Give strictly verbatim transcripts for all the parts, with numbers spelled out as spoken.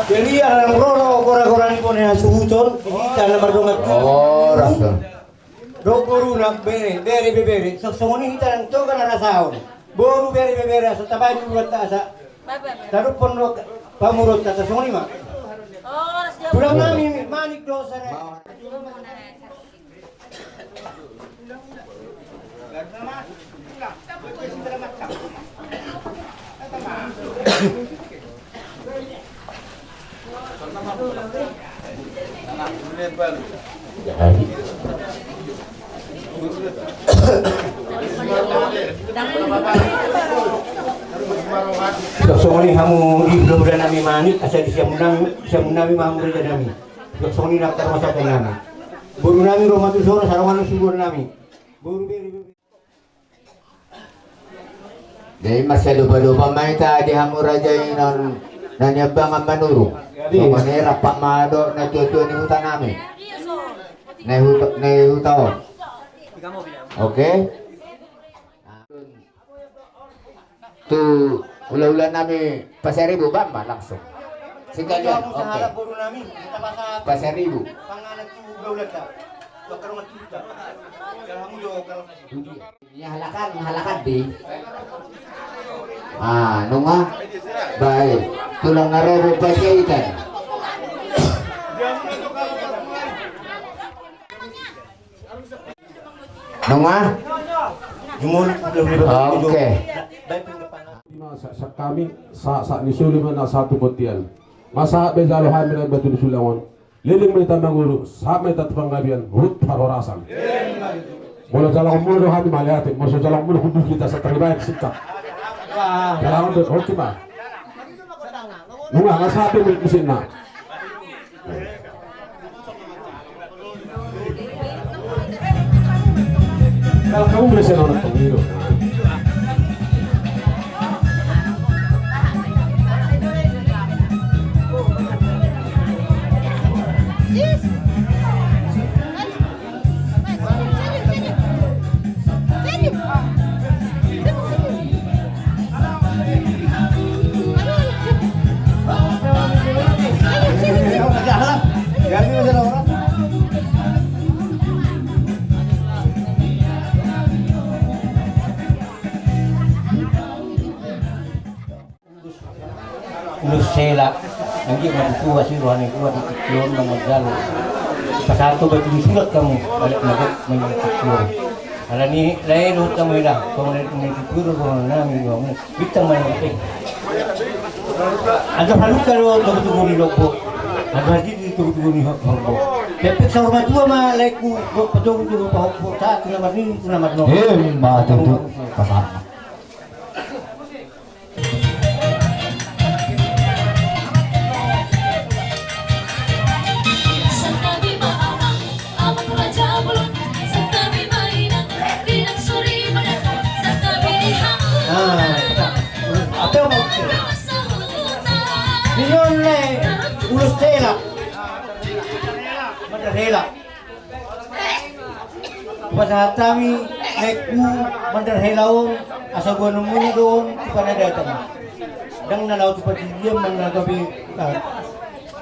Jadi ala naung ro do gora-gora ni bona suhuton, hita na mardongan tu. Oh, rasa. Dok boru na bere, bere bebere. Songon i hita nang toga na rasaon. Boru bere bebere asa tabaen urat asa. Tarup pondok pamuron tata songon i ma. Tulang nami Manik do sare. Songon i hamu di hula-hula nami Manik, asa di siamun nami, siamun nami ma hamu raja nami. Songon i na tarmasaka nami. Boru nami ro ma tu soro sarongan suguan nami. Boru bere bere. Jadi masa doba-doba ma hita di hamu raja i non na niambangan manurung. Jadi songon i rap ma dohot na tua-tua ni huta nami. Na huta, na huta on. Oke. Tu hula-hula nami Pasaribu bamba langsung. Sekalian, oke. Pasaribu. Ia halakan, halakan di. Ah, nunga. Baik. Tulang na ro do Panjaitan. Nunga? Oke. Sahat-sahat ni solu ma na sahat tu bontean. Nga sahat be jalo hami na batu ni sulangon. Leleng ma hita mangolu, sahat ma hita tu panggabean, huhut parhorasan. Molo jaloon muna do hami mauliate, molo so jaloon muna hundul hita sahat tu panggabean singkat. Jaloon do, oke ma. Nunga, nga sahat be musikna. Ulos hela, anggiat ma tutu asi roha ni Tuhan di tingki on na manjalo. Pasahat batu ni sulat hamu, adat na gok main di tingki on. Alani lae dohot hamu hela, songon na tutu do roha nami di hamu. Bintang ma na gok. Andor halumpang do togu-togu ni lombo. Andor hajiji togu-togu ni horbo. Pepek saur matua ma laengku, dohot patogu-togu pahompu, sahat tu na marnini tu na marnono. Emma tutu, pasahat. Nah, apa yang mau? Ini on le, ulos hela. Mandar hela. Pasahat hami laengku mandar hela on, asa boanonmuna do on tu paradatan. Ndang na laho tu partingkian, ndang na gabe, ah,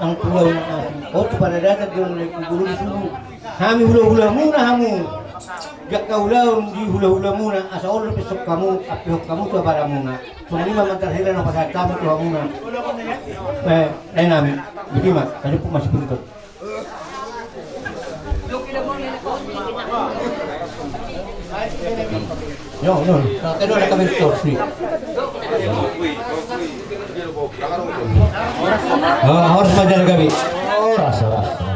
nang tu ulaon nang api. On tu paradatan do on laengku, boru ni suhut. Hami hula-hulamuna hamu. Angka ulaon di hula-hulamuna, asa on do pesok hamu, ampehon hamu tu abaramuna. Songon i ma mandar hela na pasahat hami tu hamuna. Eh, eh, nami. Boti ma, tadi pun masih pun. Yo, yo, nah, kedua ada kami torsi. Ah, harus belajar kami. Oh, rasa, rasa, rasa.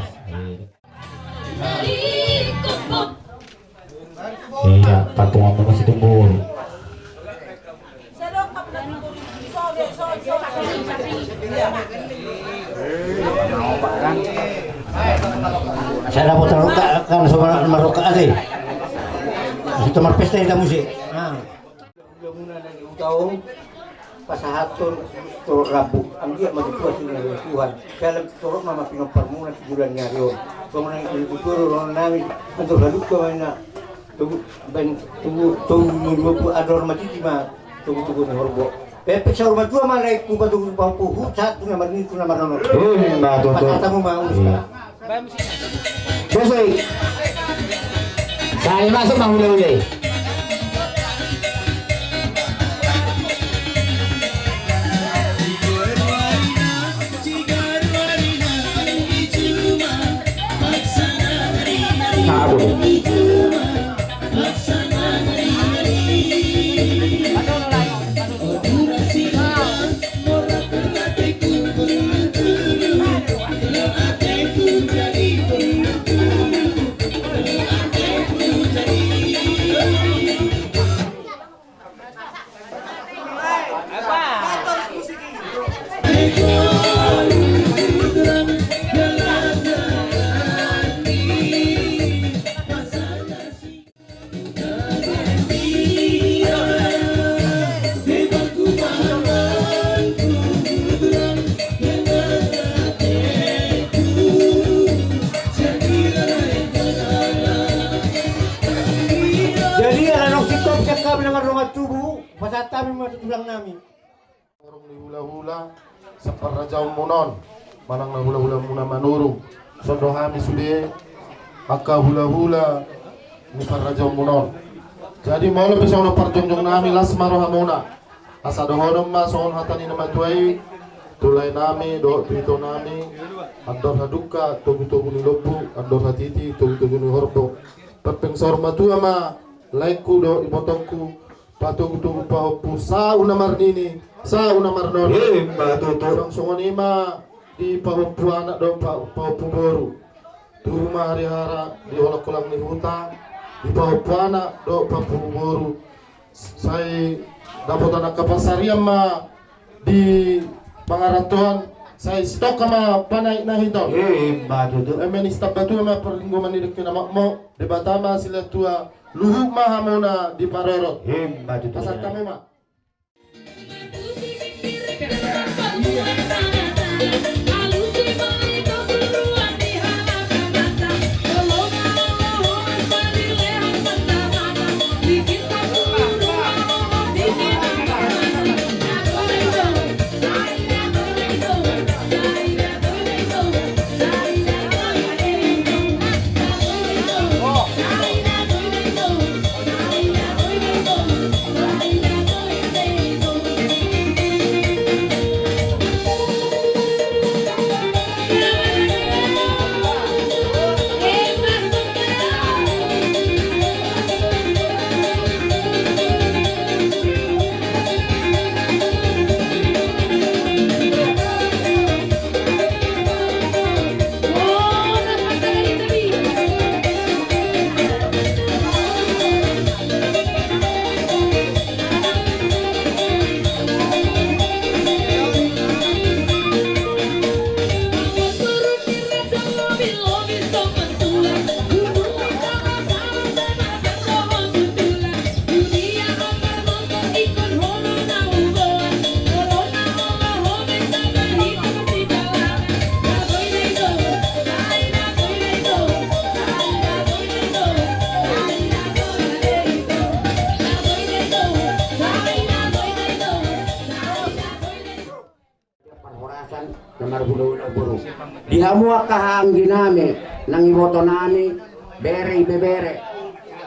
Iya, patungan masih timbul. Saya dapat terluka kan sama merokok aja. Kita marpesta, kita musik. Nah. Hula-hulamuna na di huta on. Pasahathon torop rambu, anggiat ma tutu asi ni roha ni Tuhan. Dalam torop ma, ma pinomparmuna tu joloan ni ari on. Songon i di tutu roha nami, andor halumpang ma ninna. Togu, baen togu, togu ni lopu, andor ma titi ma togu-togu ni horbo. Pepet saur matua ma laengku, patogu pahompu, sahat tu na marnini tu na marnono. Ima tutu. Pasahat hamu ma, ulos. Iya. Boso i. Sai masuk ma hula-hula i. Nah, boleh. Jadi ala naung sintop sian hami na mardongan tubu, pasahat hami ma tu tulang nami. Horong ni hula-hula sian parrajaonmuna on, manang na hula-hulamuna Manurung. Songon hami sude angka hula-hula ni parrajaonmuna on. Jadi molo pe songon on parjongjong nami, las ma rohamuna. Asa dohonon ma songon hata ni na matua i, tu lae nami dohot tu ito nami, andor hadungka togu-togu ni lombu, andor hatiti togu-togu ni horbo. Pepet saur matua ma laengku dohot ibotongku, patogu-togu pahompu, sahat tu na marnini, sahat tu na marnono. Ima tutu. Songon i ma di pahompu anak dohot pa-, pahompu boru. Turu ma hariara di holong-holong ni huta, di pahompu anak dohot pahompu boru. Sai dapotan angka pansarian ma di pangarantoan, sai sitongka ma panaek na hita on. Ima tutu. Eme ni sitamba tua ma parlinggoman ni dengke na makmok, Debata ma silehon tua, luhut ma hamuna diparorot. Ima tutu. Pasahat hamu ma. Parhorasan na marhulahula boru. Di hamu angka haha anggi nami, nang iboto nami, bere, ibebere.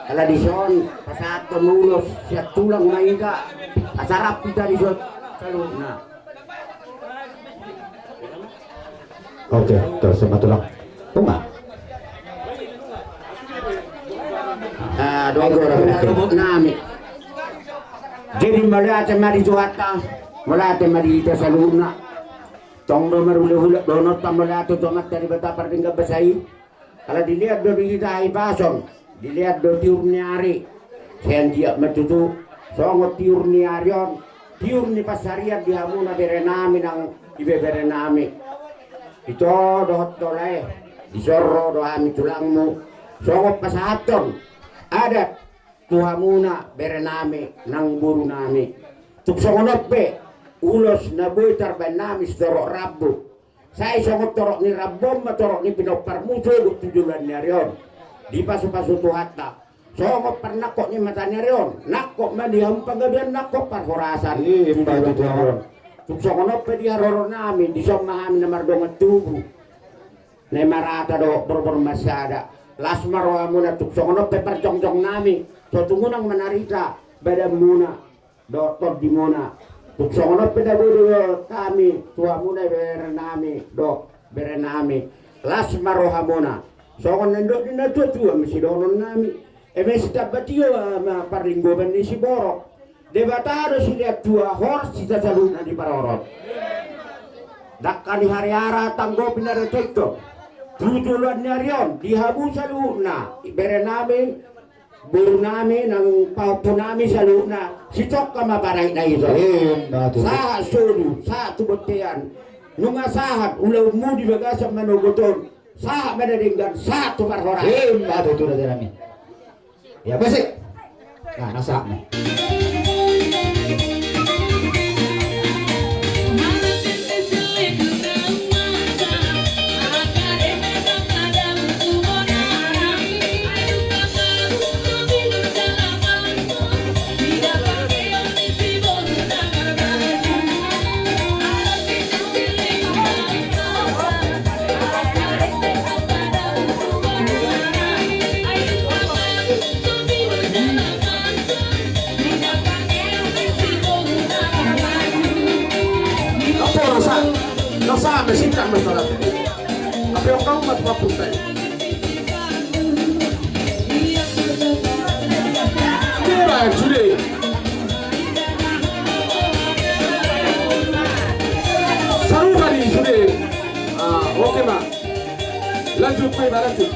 Ala dison pasahathon ulos sian tulang ma hita, asa rap hita dison saluhutna. Oke, terus sama tulang. Uma. Ah, dohot nami. Jadi mauliate ma di Tuhanta, mauliate ma di hita saluhutna. Tong do marhulahula dohononta mauliate tu Amanta Debata pardenggan basa i. Ala dilehon do di hita hahipason, dilehon do tiur ni ari. Sai anggiat ma tutu songon tiur ni ari on, tiur ni pansarian di hamuna bere nami nang ibebere nami. Ito dohot tole, dison ro do hami tulangmu, songon pasahathon adat tu hamuna bere nami nang boru nami. Tung songon on pe, ulos na boi tarbaen nami sitorop rambu. Sai songon torop ni rambu on ma torop ni pinomparmu sogot tu joloan ni ari on. Dipasupasu Tuhanta. Songon parnangkok ni mata ni ari on, nangkok ma di hamu panggabean, nangkok parhorasan. Tung songon on pe di haroro nami, dison ma hami na mardongan tubu. Na i ma rata dohot borbor marsada. Las ma rohamuna, tung songon on pe parjongjong nami. So tung unang manarita badanmuna dohot tondimuna. Tung songon on pe na boi dohot hami tu hamuna ibebere nami dohot bere nami. Las ma rohamuna. Songon na nidok ni natuatua ma sidohonon nami. Eme sitambat tio ma parlinggoman ni siborok. Debata do silean tua, horas hita saluhutna diparorot. Dangka ni hariara tanggopi na dohot tu joloan ni ari on di hamu saluhutna, bere nami, boru nami, nang pahompu nami saluhutna, sitongka ma panait na ito. Ima tutu. Sahat solu, sahat tu bontean. Nunga sahat ulaonmu di bagasan manogot on, sahat ma na denggan, sahat tu parhorasan. Ima tutu, raja nami. Ya, bosik. Nah, na sahat ma. Apa rasa? Rasa masih tak masalah. Apa yang kau buat apa pun? Kira sudah. Saru tadi sudah. Ah, oke, Mak. Lanjut, Mak, lanjut.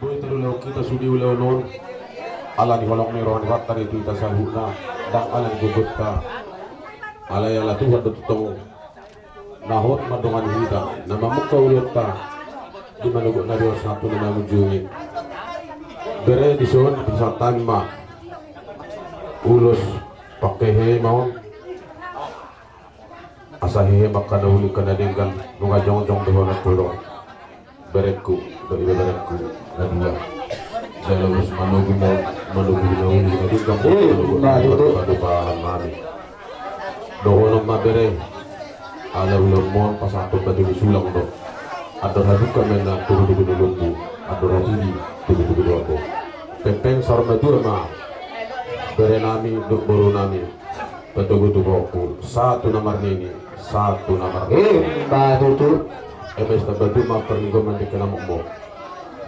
Boi tarulahon hita sude ulaon on ala ni holong ni roha ni Tuhanta do tu hita saluhutna, ndang ala ni gogonta. Alai ala Tuhan do tongtong na hot mandongani hita, na mamungka ulaonta di manogot na dua satu na mangunjungi. Bere, dison pasahat hami ma ulos panghehe ma on. Asa hehe ma angka na uli, angka na denggan, nunga jongjong do hona tu ro. Berengku, dohot ibeberengku na dua. Jala ulos manogu ma, manogu na uli, na dungkang, eh, manogu na dua, tutu. Manogu palan nami. Dohonon ma bere, ala ulaon on pasahathon batu ni sulang do. Andor halumpang ma inna tugu-tugu ni lombu, andor hatiti tugu-tugu ni lombu. Pengpeng saur matua ma bere nami dohot boru nami. Patogu tu boku, sahat tu na marnini, sahat tu na marnini. Emma tutu. Eme sitamba tu ma parlinggoman di kena mokmo.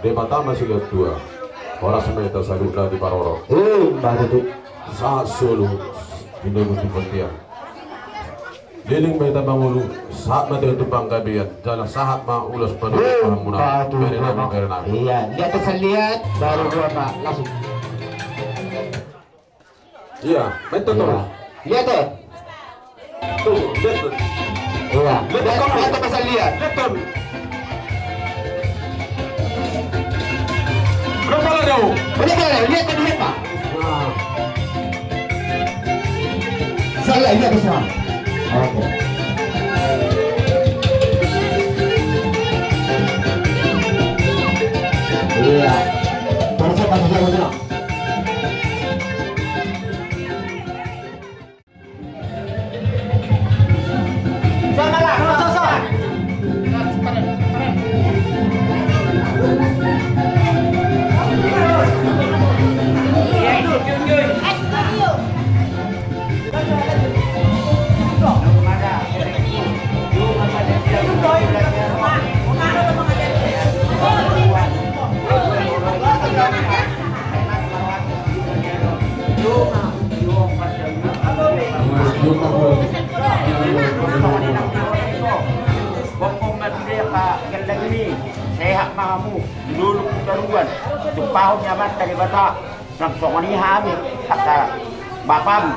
Debata ma silehon tua. Horas ma hita saluhutna diparorot. Emma tutu. Sahat solu. Pinogu tu bontean. Leleng ma hita mangolu. Sahat ma hita tu panggabean. Jala sahat ma ulos panogu pahanmuna. Emma tutu. Bere nami, bere nami. Iya, lihat, lihat, baru dua, Pak. Langsung. Iya, main tuh, iya, terus. Lihat tuh. Tuh, lihat tuh. Iya. Lihat tuh, lihat tuh, pasal lihat. Lihat tuh. Berapa lah jauh? Berapa lah? Lihat tuh, lihat, Pak. Nah. Saya lihat tuh, Pak. Oke. Iya. Terus, Pak, terus, terus. Sehat ma hamu, dulu putaruan, tumpahon ni Amanta Debata. Nang songon i hami, angka bapam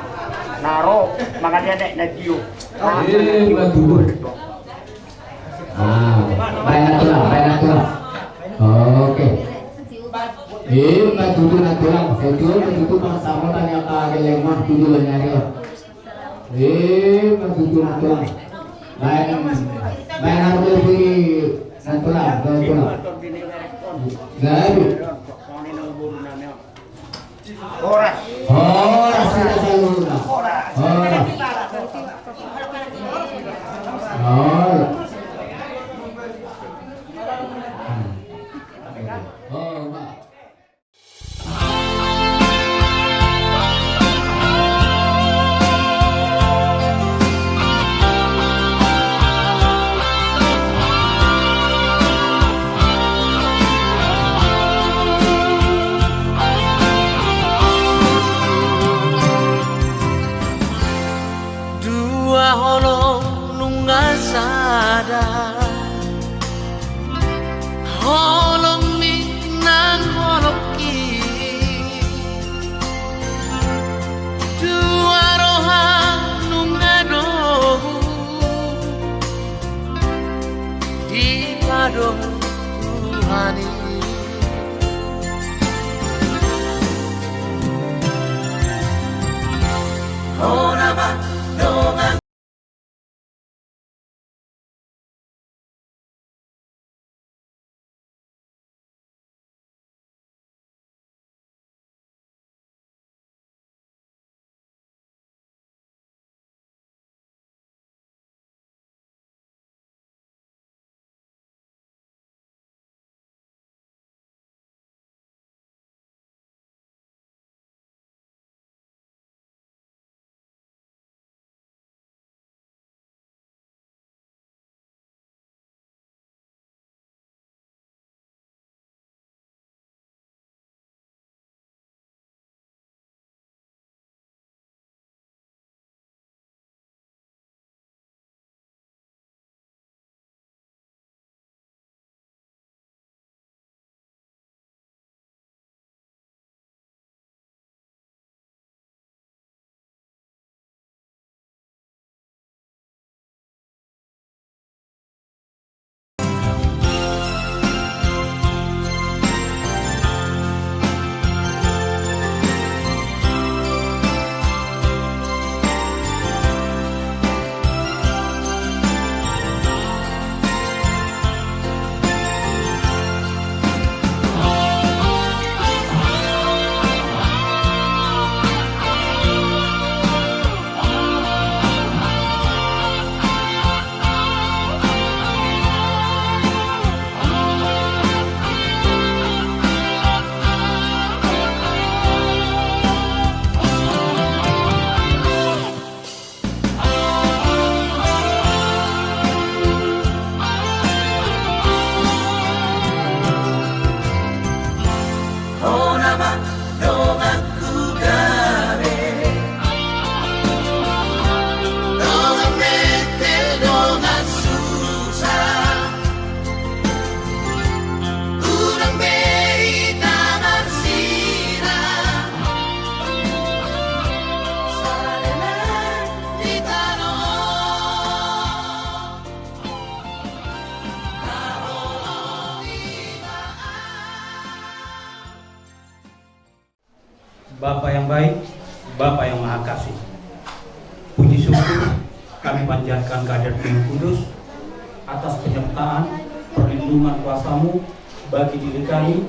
na ro mangalehon aek na tio. Emma tutu. Ah, baen na tulang, baen na tulang. Oke. Emma tutu na tulang, tutu, tutu, pasahaton ni angka gellengmon tu joloan ni ari on. Emma tutu na tulang. Baen, baen na tulang, na tulang, na tulang. Gabe. Horas. Horas, horas, horas. Horas. Horas. Dua holong nunga sada, holong ni nang holong i. Dua roha nunga dohot di pado Tuhan i. Hona ma dongan. Bapa yang baik, Bapa yang Maha Kasih, puji syukur kami panjatkan kehadirat-Mu yang kudus atas penyertaan, perlindungan kuasa-Mu bagi diri kami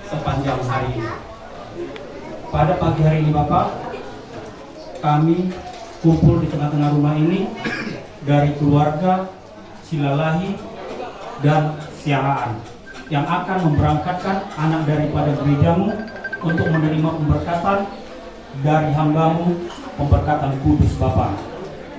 sepanjang hari ini. Pada pagi hari ini, Bapa, kami kumpul di tengah-tengah rumah ini dari keluarga Silalahi dan Siahaan yang akan memberangkatkan anak daripada gereja-Mu untuk menerima pemberkatan dari hamba-Mu, pemberkatan kudus, Bapa.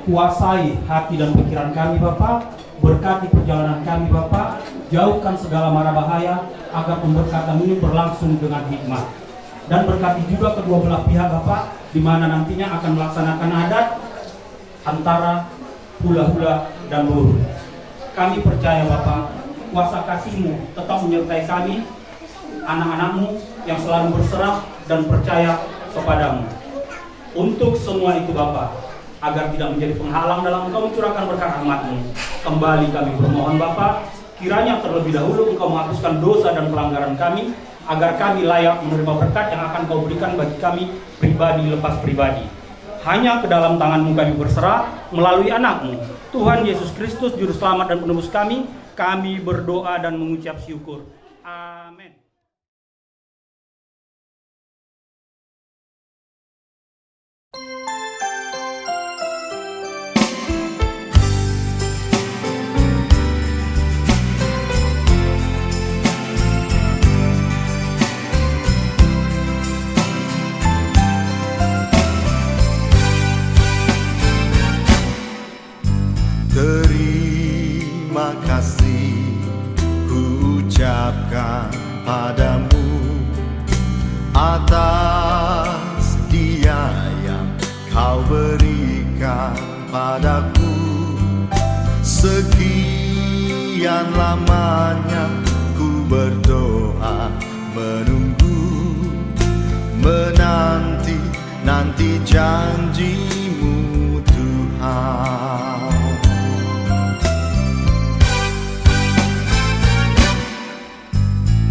Kuasai hati dan pikiran kami, Bapa. Berkati perjalanan kami, Bapa. Jauhkan segala mara bahaya, agar pemberkatan ini berlangsung dengan hikmat. Dan berkati juga kedua belah pihak, Bapa, di mana nantinya akan melaksanakan adat antara hula-hula dan luhur. Kami percaya, Bapa, kuasa kasih-Mu tetap menyertai kami, anak-anak-Mu yang selalu berserah dan percaya kepada-Mu. Untuk semua itu, Bapa, agar tidak menjadi penghalang dalam Engkau mencurahkan berkat rahmat-Mu, kembali kami bermohon, Bapa, kiranya terlebih dahulu Engkau menghapuskan dosa dan pelanggaran kami, agar kami layak menerima berkat yang akan Kau berikan bagi kami pribadi lepas pribadi. Hanya ke dalam tangan-Mu kami berserah, melalui Anak-Mu, Tuhan Yesus Kristus, Juru Selamat dan Penebus kami, kami berdoa dan mengucap syukur. Amin. Terima kasih kuucapkan padamu atas dia yang Kau berikan padaku. Sekian lamanya ku berdoa, menunggu, menanti, nanti janji-Mu, Tuhan.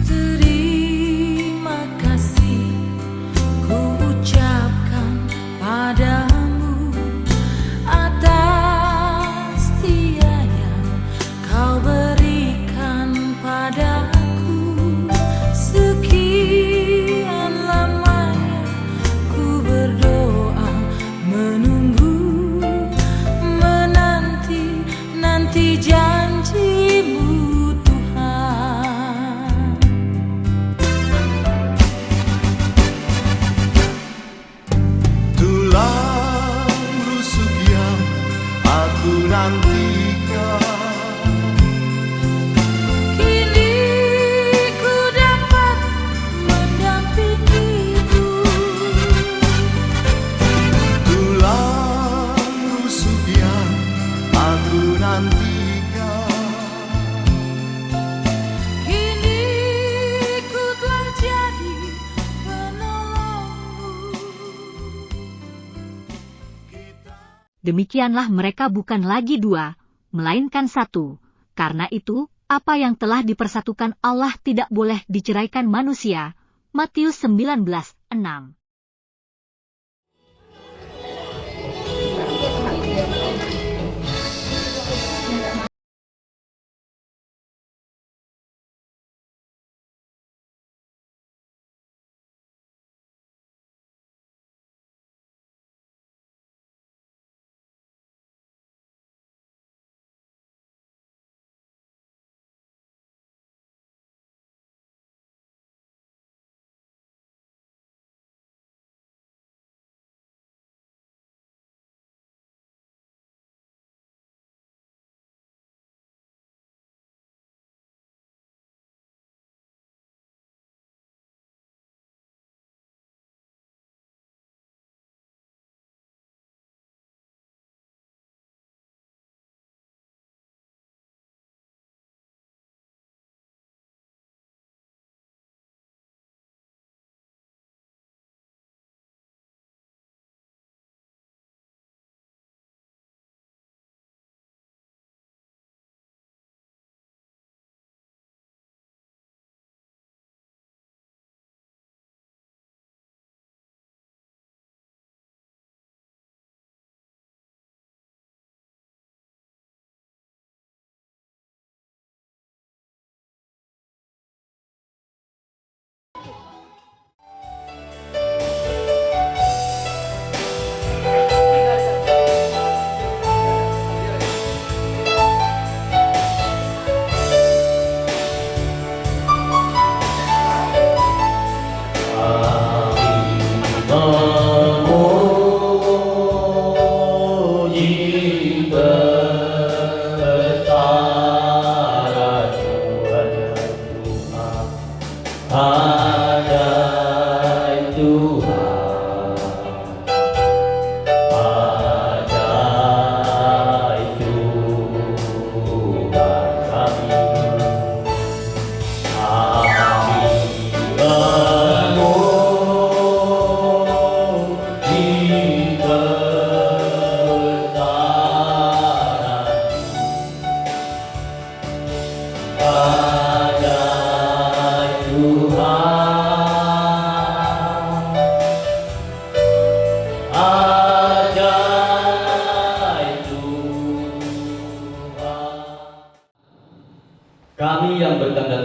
Terima kasih ku ucapkan padamu atas dia yang Kau berikan padaku. Sekian lamanya ku berdoa, menunggu, menanti, nanti janji-Mu, Tuhan. Tulang rusuk yang aku nantikan, kini ku dapat mendampingimu. Tulang rusuk yang aku nantikan, kini ku telah jadi penolongmu. Demikianlah mereka bukan lagi dua, melainkan satu. Karena itu, apa yang telah dipersatukan Allah tidak boleh diceraikan manusia. Matius sembilan belas enam.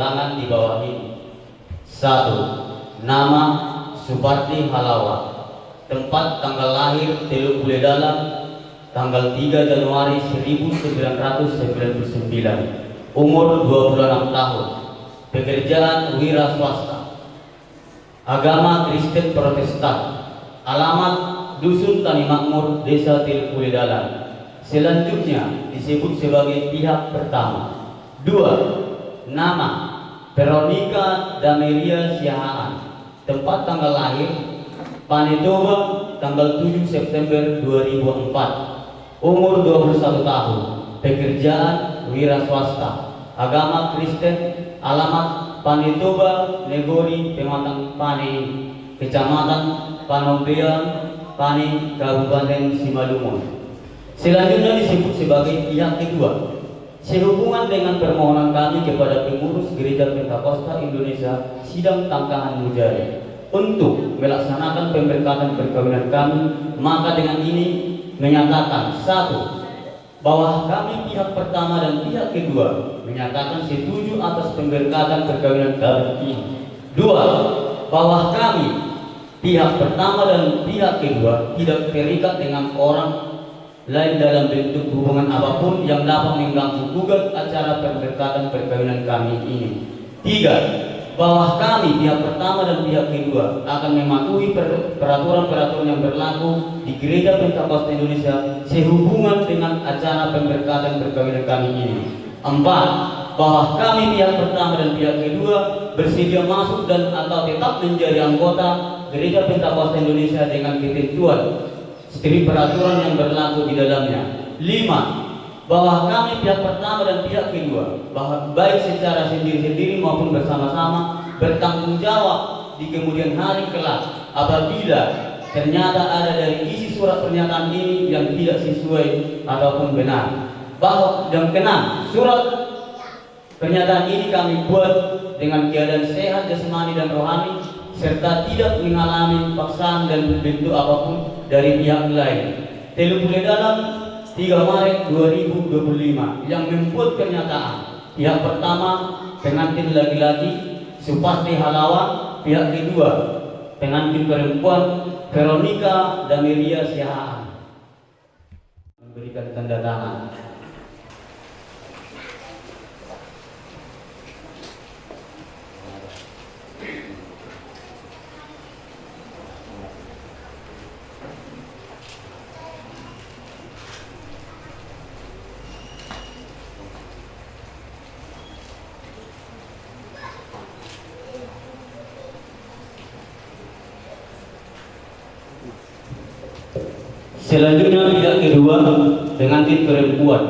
Tangan di bawah ini. Satu, nama Supardi Halawa. Tempat tanggal lahir Teluk Bule Dalam, tanggal tiga Januari seribu sembilan ratus sembilan puluh sembilan. Umur dua puluh enam tahun. Pekerjaan wira swasta. Agama Kristen Protestan. Alamat Dusun Tani Makmur, Desa Teluk Bule Dalam. Selanjutnya disebut sebagai pihak pertama. Dua, nama Veronica Dameria Siahaan. Tempat tanggal lahir Pane Toba, tanggal tujuh September dua ribu empat. Umur dua puluh satu tahun. Pekerjaan wira swasta. Agama Kristen. Alamat Pane Toba, Negori Pematang Pane, Kecamatan Panombean Pane, Kabupaten Simalungun. Selanjutnya disebut sebagai pihak kedua. Sehubungan dengan permohonan kami kepada pengurus Gereja Pentakosta Indonesia Sidang Tangkahan Mujari untuk melaksanakan pemberkatan perkawinan kami, maka dengan ini menyatakan, satu, bahwa kami pihak pertama dan pihak kedua menyatakan setuju atas pemberkatan perkawinan kami ini. Dua, bahwa kami pihak pertama dan pihak kedua tidak terikat dengan orang lain dalam bentuk hubungan apapun yang dapat mengganggu gugat acara pemberkatan perkawinan kami ini. Tiga, bahwa kami pihak pertama dan pihak kedua akan mematuhi per-, peraturan-peraturan yang berlaku di Gereja Pentakosta Indonesia sehubungan dengan acara pemberkatan perkawinan kami ini. Empat, bahwa kami pihak pertama dan pihak kedua bersedia masuk dan atau tetap menjadi anggota Gereja Pentakosta Indonesia dengan ketentuan seperti peraturan yang berlaku di dalamnya. Lima, bahwa kami pihak pertama dan pihak kedua, bahwa baik secara sendiri-sendiri maupun bersama-sama, bertanggung jawab di kemudian hari kelak apabila ternyata ada dari isi surat pernyataan ini yang tidak sesuai ataupun benar. Bahwa, yang keenam, surat pernyataan ini kami buat dengan keadaan sehat jasmani dan rohani, serta tidak mengalami paksaan dan bentuk apapun dari pihak lain. Teluk Bule Dalam, tiga Maret dua ribu dua puluh lima, yang membuat pernyataan. Pihak pertama, pengantin laki-laki, Supardi Halawa, pihak kedua, pengantin perempuan, Veronica Dameria Siahaan. Memberikan tanda tangan. Selanjutnya, pihak kedua, pengantin perempuan,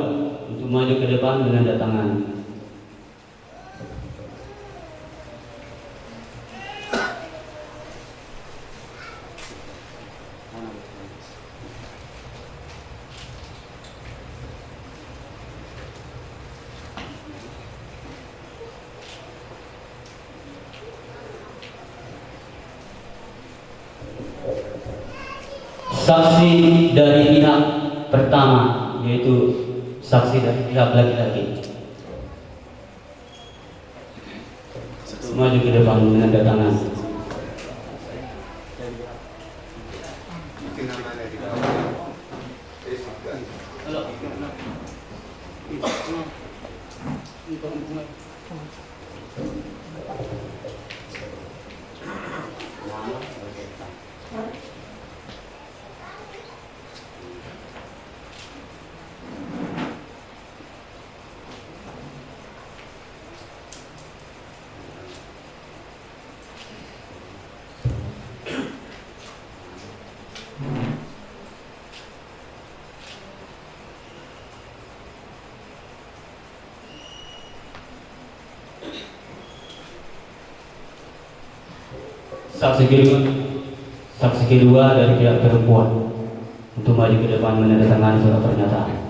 untuk maju ke depan menandatangani. Saksi dari pihak pertama, yaitu saksi dari pihak laki-laki. Maju ke depan menandatangani. Saksi kedua, saksi kedua dari pihak perempuan untuk maju ke depan menandatangani surat pernyataan.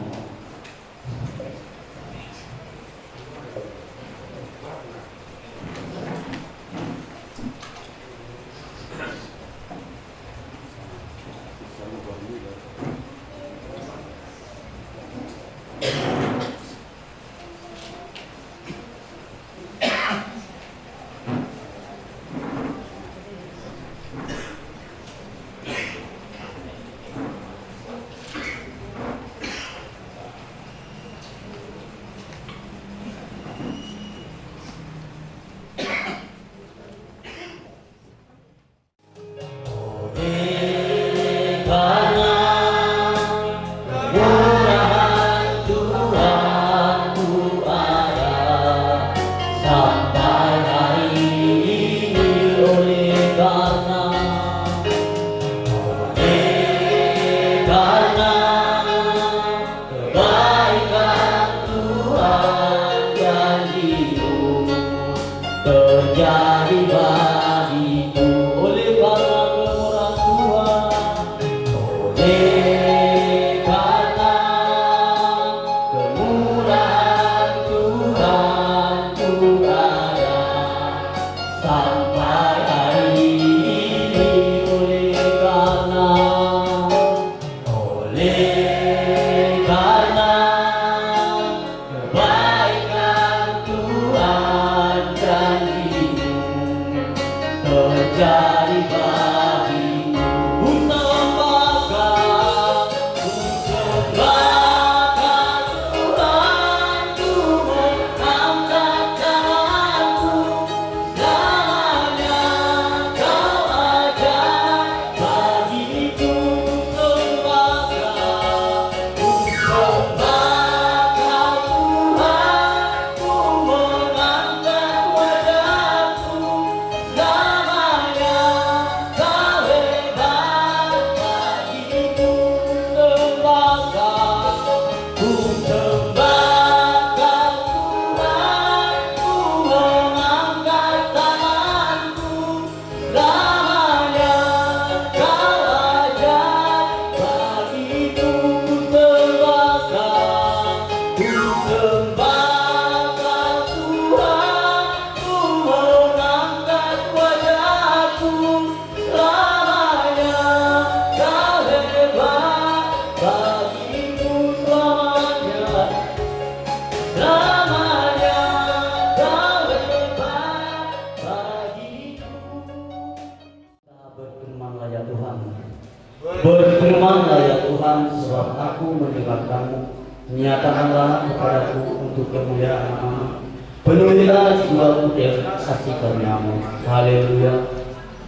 Nyatakanlah kepadaku untuk kemuliaan nama-Mu. Penuhilah jiwaku dengan kasih karunia-Mu. Haleluya.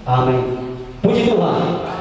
Amin. Puji Tuhan.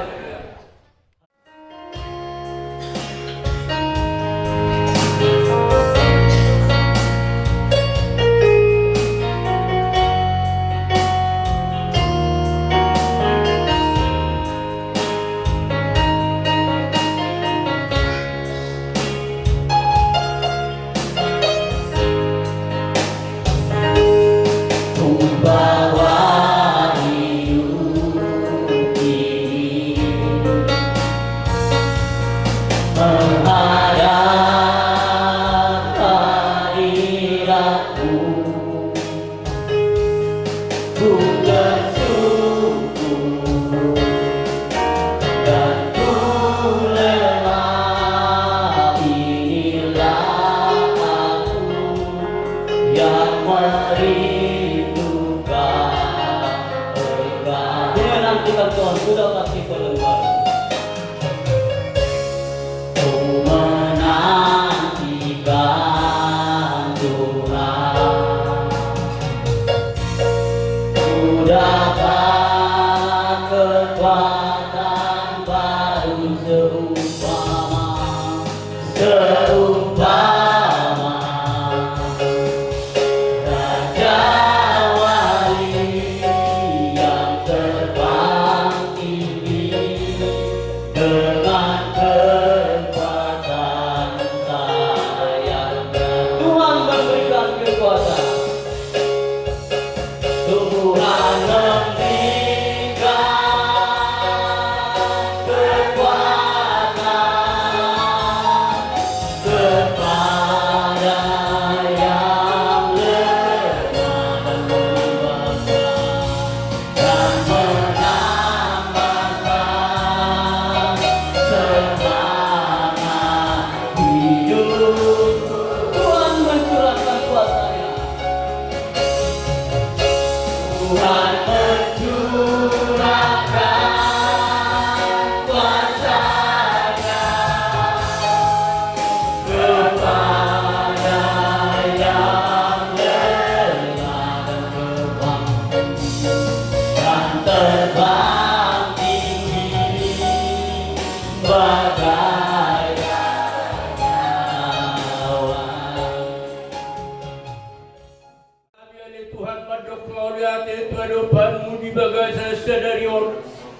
Ku bersyukur dan ku rela, inilah aku yang merindukan Engkau. Ku menantikan Tuhan, ku dapat tipe lembar. Ku menantikan Tuhan. Ku dapat kekuatan baru seumpama, seumpama Raja Wali yang terbang tinggi dengan kekuatan sayapnya. Tuhan memberikan kekuatan. Tuhan memberikan kekuatan kepada yang lemah dan membangkang. Dan menambahkan semangat hidupku. Tuhan mencurahkan kuasa-Nya. Tuhan mencurahkan kuasa-Nya kepada yang lemah dan lemah dan terbang tinggi bagai awan. Nami ale Tuhan, mandok mauliate tu adopanMu di bagasan sadari on.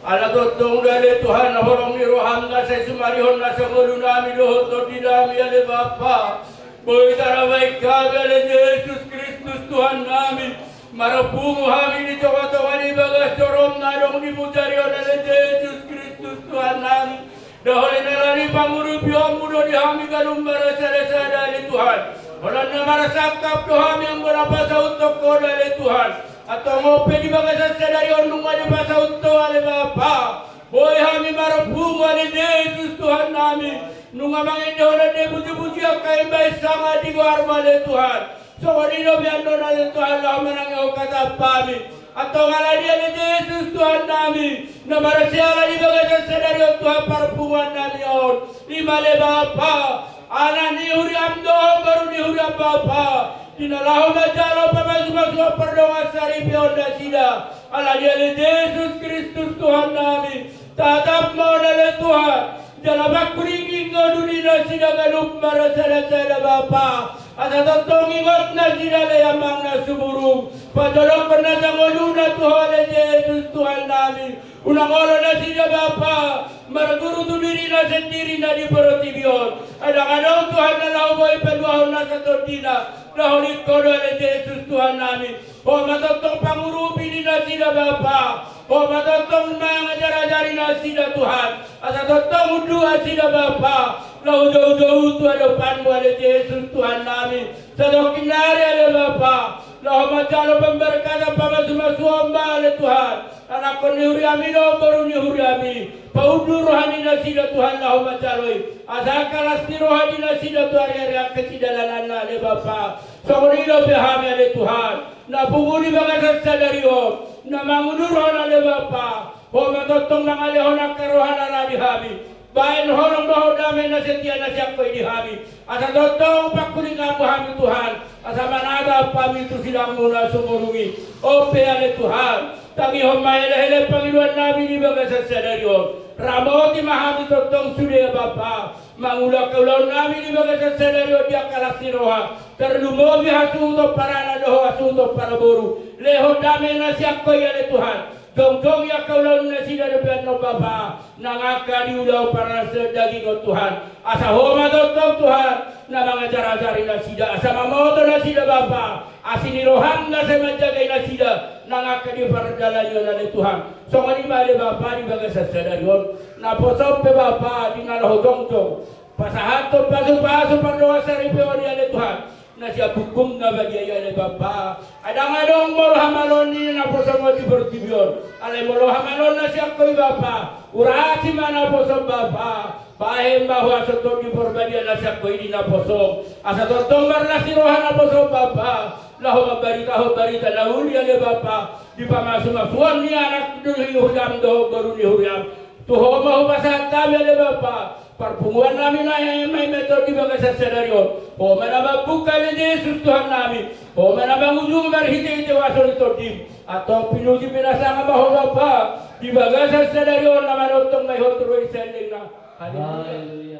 Ala tongtong do ale Tuhan, holong ni rohaM na sai sumarihon nasa ngolunami dohot tondinami ale Bapa. Boi tarbahen hami ale Jesus Kristus Tuhannami. Marpungu hami di tongatonga ni bagas joroM na adong di mujari on ale Jesus Kristus Tuhannami. Ndang holan ala ni pangurupionMu do di hami ganup marsadasada ale Tuhan. Holan na marsangkap do hami anggo na pasauthon Ho do ale Tuhan. Antong on pe di bagasan sadari on nunga dipasaut Ho ale Bapa. Boi hami marpungu ale Jesus Tuhannami. Nunga mangendehon ende pujipujian hami bahen sangap di goarMu ale Tuhan. Songon i dope annon ale Tuhan laho manangihon hata-Mu. Antong ala ni ale Jesus Tuhannami, na marsiala di bagasan sadari on Tuhan parpunguannami on, i ma ale Bapa, anak ni huriaM dohot boru ni huriaM Bapa, di na laho manjalo pamasumasuon pardongansaripeon nasida. Ala ni ale Jesus Kristus Tuhannami, tatap ma on ale Tuhan. Jala pangkuringkingkon do di nasida ganup marsadasada Bapa. Asa tongtong ingot nasida ale Amang na sumurung. Pajolokkon nasa ngoluna tu Ho ale Jesus Tuhannami. Unang olo nasida Bapa marguru tu dirina sendiri na di portibi on. Ai ndang adong Tuhan na laho boi paluahon nasa tondina. Na holit Ho do ale Jesus Tuhannami. Ho ma tongtong pangurupi di nasida Bapa. Ho ma tongtong mangajarajari nasida Tuhan. Asa tongtong unduk nasida Bapa. Laho joujou tu adopanMu ale Jesus Tuhannami. Sadongkin nari ale Bapa. Laho manjalo pamberkatan pamasumasuon ma ale Tuhan. Anakkon ni huriaMi dohot boru ni huriaMi. Paundur roha ni nasida Tuhan laho manjalo i. Asa angka las ni roha di nasida tu ariari angka sidalananna ale Bapa. Songon i dope hami ale Tuhan. Na pungu di bagasan sadari on. Na mangundurhon ale Bapa. Ho ma tongtong mangalehon angka roha na ra di hami. Baen holong dohot dame na setia na sian Ho i di hami. Asa tongtong pangkulinganmu hami Tuhan, asa manatap hami tu sidangmu na sumurung i. On pe ale Tuhan, tangihon ma elek-elek pangidoannami di bagasan sadari on. Ramoti ma hami tongtong sude Bapa, mangula angka ulaonnami di bagasan sadari on di angka las ni roha, tarlumobi hasuhuton paranak dohot hasuhuton paraboru. Lehon dame na sian Ho i ale Tuhan. Jongjong i angka ulaon nasida dope annon Bapa, nang angka di ulaon parnaseon daging on Tuhan. Asa Ho ma tongtong Tuhan na mangajar-ajari nasida, asa mamoto nasida Bapa, asi ni roham na sai manjagai nasida, nang angka di pardalanan on ale Tuhan. Songon i ma ale Bapa di bagasan sadari on, naposom pe Bapa di na laho jongjong pasahathon pasu-pasu pardongansaripeon i ale Tuhan, na sian buku na badia i ale Bapa. Ai ndang adong molo hamaloon ni naposom on di portibi on. Alai molo hamaloon na sian Ho i Bapa, urasi ma naposom Bapa. Bahen ma huaso Tondi Porbadia na sian Ho i di naposom, asa tongtong marlas ni roha naposom Bapa, laho mambaritahon barita na uli ale Bapa, di pamasumasuon ni anak ni huriam dohot boru ni huriam. Tu Ho ma hupasahat hami ale Bapa, parpunguannami na eme-eme on di bagasan sadari on. Ho ma na mambuka ale Jesus Tuhannami. Ho ma na mangujungi marhite-hite huaso ni Tondim. Antong pinuji pinasangap ma Ho Bapa, di bagasan sadari on na manongtong ma i Ho tu ro i sandengna. Haleluya. Haleluya.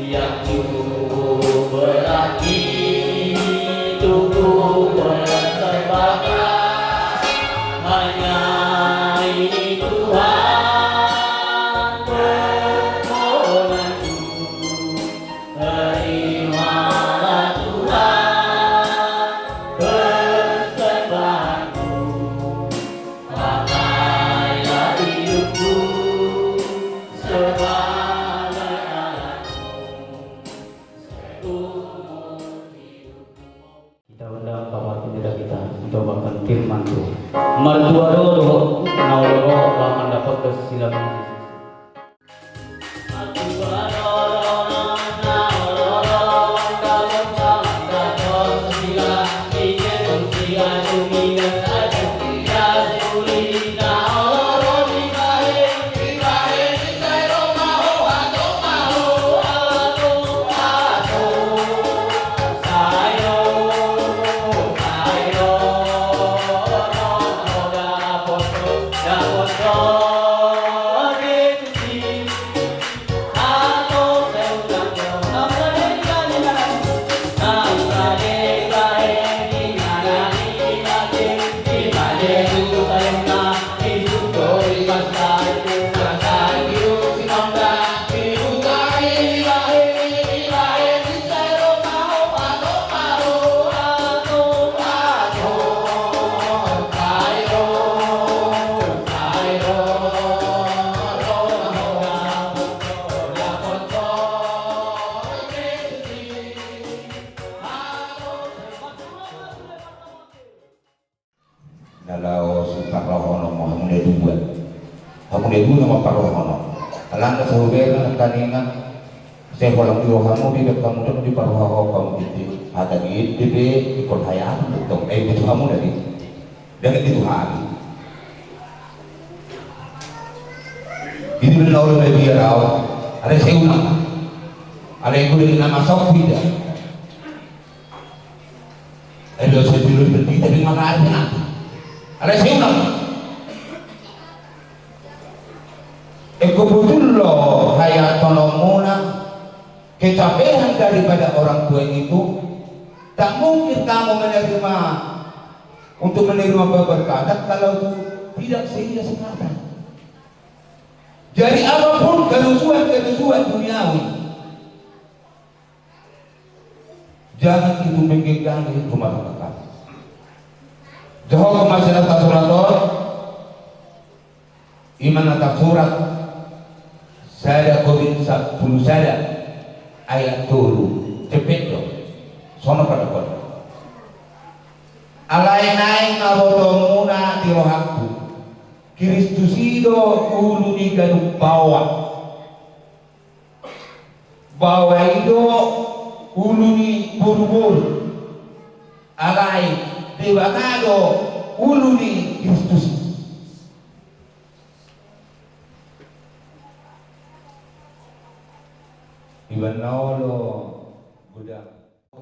Yang cukup berarti tubuh bersembahkan hanya ini Tuhan permohonanku. Terimalah Tuhan persembahanku. Pakailah hidupku sebagai alatmu seumur hidupku. Kita undang Bapak Pendeta kita untuk membawakan firman Tuhan. Martua do dohot na olo ro laho mandapothon silang. Na laho siparrohahon ma hamu na dua. Hamu na dua nama parrohahon. Alana saudara na taningan. Sai holan di rohamu di dek hamu dek diparrohahon hamu di hata di ende pe. Ikon hayamu dek tong. Eh, betul hamu na di. Dek di Tuhan. Ini benar oleh media rau. Ada saya ulang. Ada yang boleh nama sok tidak. Elo sedulur berarti tapi maka artinya. Alai saya ulang. Engkau betul lo haya tolongmuna. Kecapean daripada orang tua itu tak mungkin kamu menerima untuk menerima keberkatan kalau tidak sehingga sekatan. Jadi apapun kerusuhan-kerusuhan duniawi Jangan itu mengganggu rumah tangga kami. Jawab masih atas suraton. Iman atas surat. Sada Korin sapulu sada ayat tolu. Cepet do. Sono pada kau. Alai naeng ma botoonmuna di rohangku. Kristus i do ulu ni ganup baoa. Baoa i do ulu ni boruboru. Alai Debata do ulu ni Kristus. Iban na olo godang.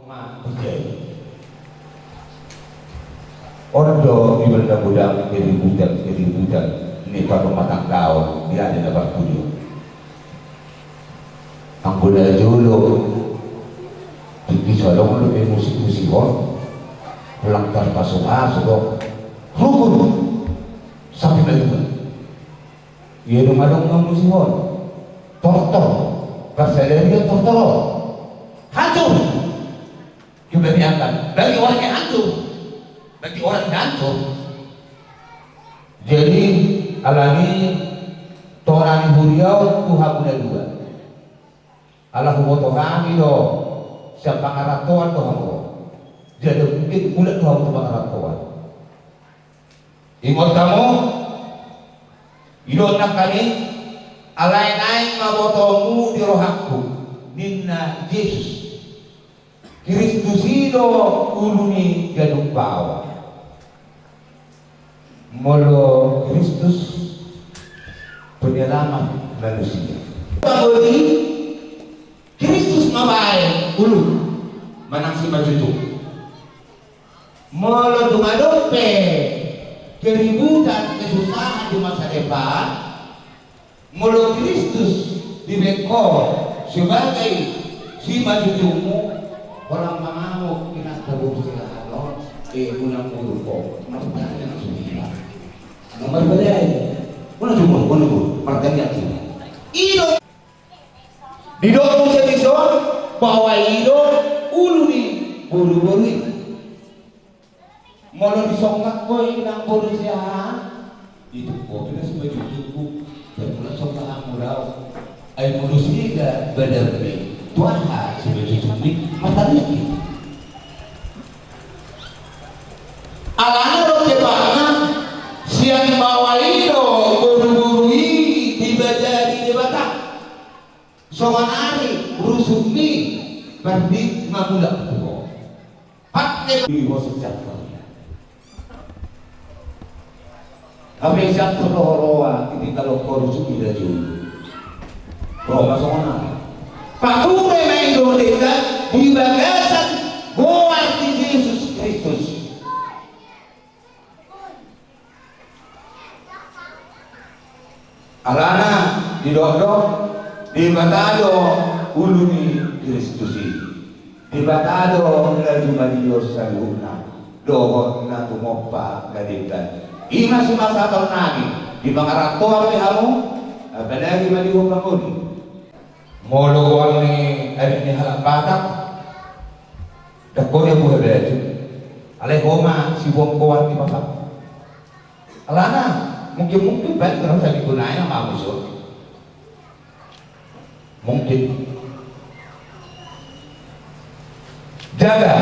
Ma ijai. On do iba na godang keributan-keributan ni parrumatanggaon di ari na parpudi on. Anggo na jolo tingki so adong do be musik-musik on. Lang tarpasupasu do. Rukun. Sampe na jolo. Ia dung adong mamusi on. Tortor. Parsadarian tortor on. Hancur. Kebanyakan. Bagi orang yang hancur. Bagi orang yang hancur. Jadi, alani tora ni huria on tu hamu na dua. Ala huboto hami do sian pangarantoan do hamu. Jadi mungkin ulat do hamu tu pangarantoan. Ingot hamu, i do nangkaning, alai naeng ma botoonmu di rohangku, ninna Jesus. Kristus i do ulu ni ganup baoa. Molo Kristus penyelamat manusia. Pabodi Kristus ma baen ulu manang simanjujung. Molo tung adong pe keributan, kesusahan di masa depan, Molo Kristus dibaen ho sebagai simanjujungmu, holan mangamuk inanta boru siahaan on, eh, unang muruk ho, martaniang sude iba. Unang marbadai, unang jumur, unang jumur, martaniang sude iba. I do. Didok muse dison bahwa i do ulu ni boruboru i. Molo disongkak ho inang boru siahaan, dituk ho pe na simanjujungku, pe molo songkak hamu do au. Ai molo sega badanmi, tu aha simanjujungmi? Martaniang hita. Alana do tepatna, sian bahwa i do boruboru i dibajari Debata. Songon ari rusukmi, berarti nga mulak tu ho. Pake di ho sian siahaan. Hape siahaan do ho roa, ditinggalhon ho rusuk i da jolo. Roa ma songon ari. Pature ma i do denggan di bagasan goar ni Jesus Kristus. Alana didok do, Debata do ulu ni Kristus i. Debata do na jumalios saluhutna, dohot na tumompa na denggan. I ma sipasahaton nami, di pangarantoan pe hamu, apalagi ma di ho pangoli. Molo goar ni ari ni halak Batak, ndang ho dia buha baju. Alai ho ma sibuang goar ni bapak. Alana, mungkin-mungkin baen rasa digunai nama amuso. Mungkin. Jaga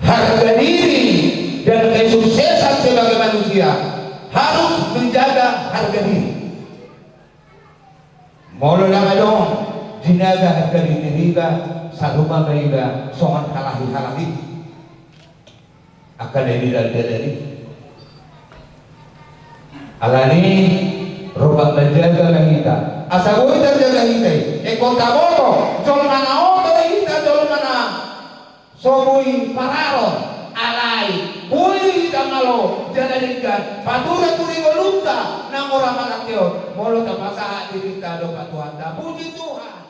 harga diri dan kesuksesan sebagai manusia harus menjaga harga diri. Molo ndang adong jinaga harga diri niba, sarupa ma iba songon halahi-halahi. Angka na nidalani. Alani, rupang manjaga ma hita. Asa boi tarjaga hita i. Ingkon taboto, jolma na oto do hita, jolma na so boi pararon, alai boi do hita malo jala denggan pature-ture ngolunta na mora manangkehon, molo tapasahat dirinta dompak Tuhanta. Puji Tuhan.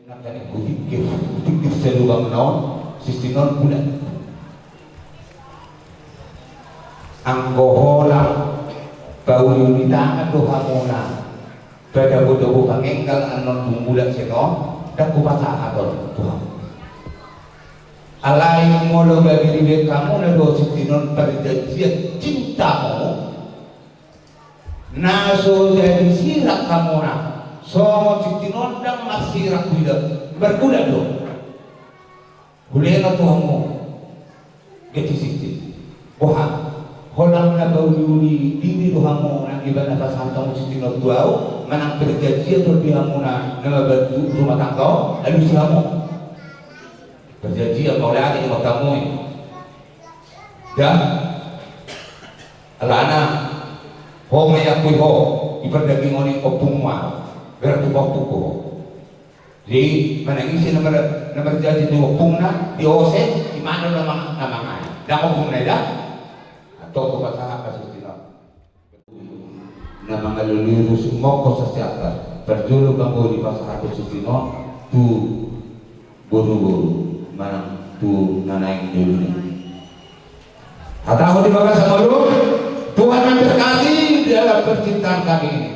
Nangkaning hutingkir, hutingkir salubang na on, sistinon bulat. Anggo holan pauli-uli tangan do hamuna, padabu-dabu pangenggal annon dung bulat sian on, ndang hupasahat on tu hamu. Alai molo gabe dibaen hamuna do sistinon parjanjian cintamu, na so jadi sirak hamuna, songon sistinon ndang marsirak huida, marbulat do. Hulehon tu hamu. Gati sisti. Boha? Holan na pauli-uli diri do hamu nang iba na pasahat hamu sistinon tu au, manang perjanjian do di hamuna na mambantu rumah tangga on, alusi hamu. Perjanjian mauliate ingot hamu i. Da. Alana ho ma iakui ho, i pardagingon i ompungmu. Berarti waktu ko. Jadi manang ise na mar-, na marjanji tu ompungna, diose, imana na mang-, na mangae. Ndang ompungna i da. Antong hupasahat ma susunon. Na mangalului rusuk mongkos sasiapta. Parjolo ma dipasahat susunon tu boruboru manang tu na naeng ni uluan. Hatahon di bagasan ngolu, Tuhan memberkati di dalam percintaan kami ini.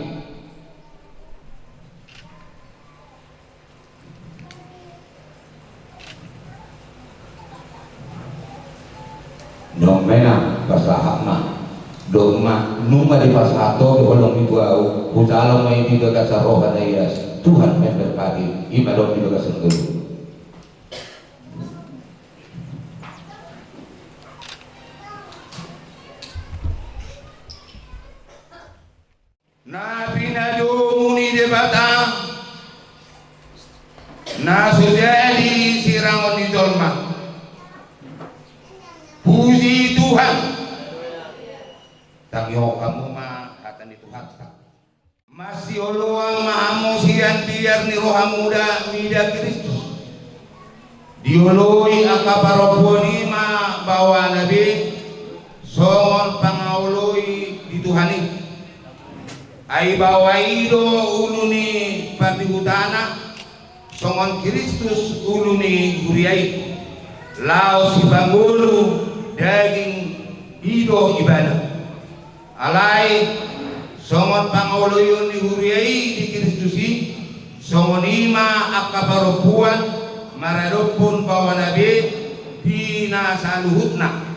Nunga ma i, pasahat ma. Dung ma, nunga dipasahat ho, holong ni tu ahu, hujalo ma i di bagasan roha na ias. Tuhan memberkati, i ma dohot di bagasan ngolu. Na pinadomu ni Debata, na so jadi sirangon ni jolma. Puji Tuhan. Tangihon hamu ma hata ni Tuhanta. Masioloan ma hamu sian biar ni roha muda mida Kristus. Dioloi angka parompuan i ma baoana be songon pangaoloi di Tuhan i. Ai baoa i do ulu ni partingkianna, songon Kristus ulu ni huria i. Laos sipangolu daging i do ibana. Alai songon pangaoloion ni huria i di Kristus i, songon i ma angka parompuan maradophon baoana be di na saluhutna.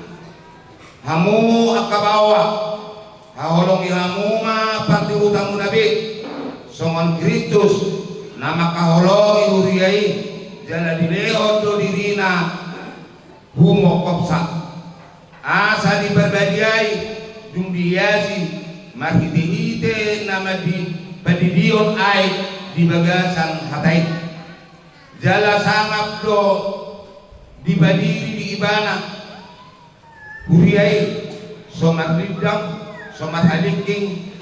Hamu angka baoa, haholongi hamu ma partingkianmuna be, songon Kristus na mangkaholongi huria i, jala dilehon do dirina humongkopsa. Asa diparbadiai dung diiasi marhitehite na mandi-, pandidion aek di bagasan hata i. Jala sangap do dipadiri di ibana huria i, so marlindang, so marhalingking,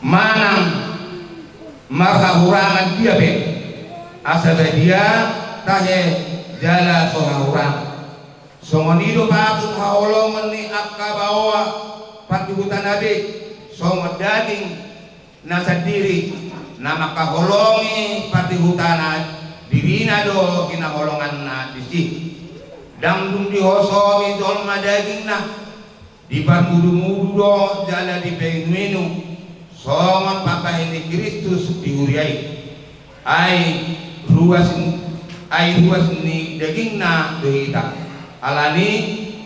manang marhahurangan dia pe, asa badia tahe jala so hahurangan. Songon i do patut haholongon ni angka baoa partingkianna be, songon daging na sandiri, na mangkaholongi partingkianna, dirina do hinaholonganna disi. Ndang dung dihosongi jolma dagingna, diparmudumudu do jala dipainuminum, songon pambahen ni Kristus di huria i. Ai ruas, ai ruas ni dagingna do hita. Alani i,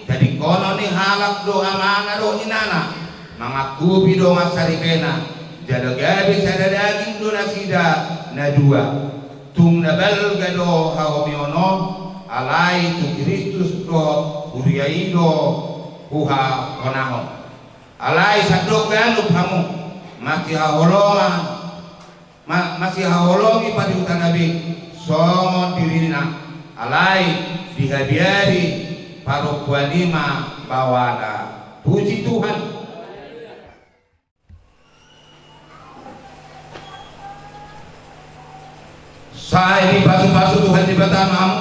tadingkonon ni halak do amana dohot inana, mangangkupi dongan saripena, jala gabe sada daging do nasida na dua. Tung na balga do hahomion on, alai tu Kristus dohot huria i do huhahonahon. Alai sandok ganup hamu, masihaholongan, ma-, masihaholongi partingkianna be songon dirina, alai dihabiari parompuan i ma baoana. Puji Tuhan. Sai dipasupasu Tuhan Debata ma hamu.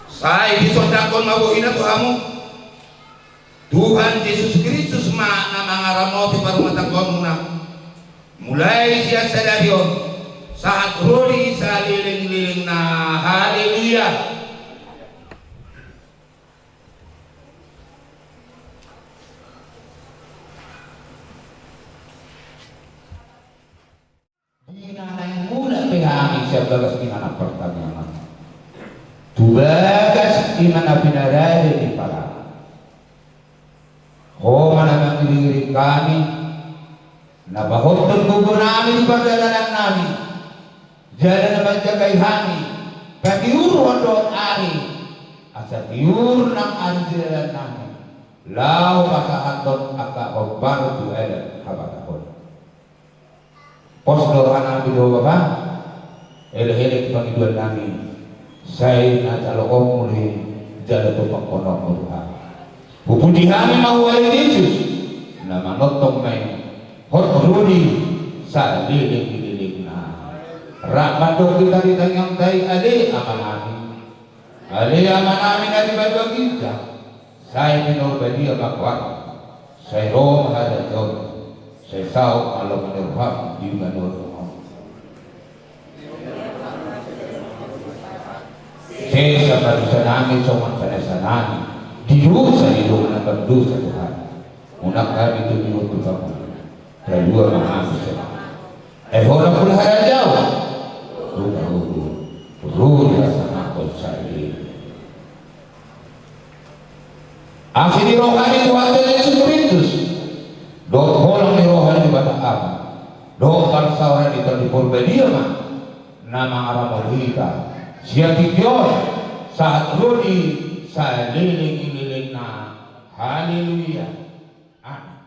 Sai disondangkon ma bohina tu hamu. Tuhan Jesus Kristus ma na mangaramoti parumatanggaonmuna. Mulai sian sadari on sahat ro di salelenglelengna. Haleluya. Di na naeng mulak pe hami sian bagas inganan partangiangan tu bagas inganan pinarade ni Debata. Ho ma na mangiringiring hami, na pahothon gogonami di pardalanannami, jala na manjagai hami patiurhon dohot ari, asa tiur nang ari di dalannami, laho pasahathon angka hombar tu adat habatahon. Pos do rohanami di Ho Bapa, elek-elek pangidoannami, sai na jaloonmu do i jala tumpahononmu do hami. Hupuji hami ma Ho ale Jesus, Na manongtong ma i hot ro di saleleng ni lelengna. Rap mandok hita di tangiangta i, ale Amanami, ale Amanami na di banua ginjang, sai pinarbadia ma goarmu, sai ro ma harajaonmu, sai saut ma lomo ni roham di banua tonga on. Sesa ma dosanami songon panesanami di dosa ni dongan na mardosa, Tuhan. Unang hami tunduk tu Ho, palua ma hami songon i. Ai Ho do nampuna harajaon, ro ma Ho, ro di hasangapon saleleng. Asi ni roha ni Tuhanta Jesus Kristus, dohot holong ni roha ni Debata Ama, dohot parsaoran ni Tondi Parbadia ma na mangaramoti hita sian tingki on sahat ro di saleleng ni lelengna. Haleluya. Amen.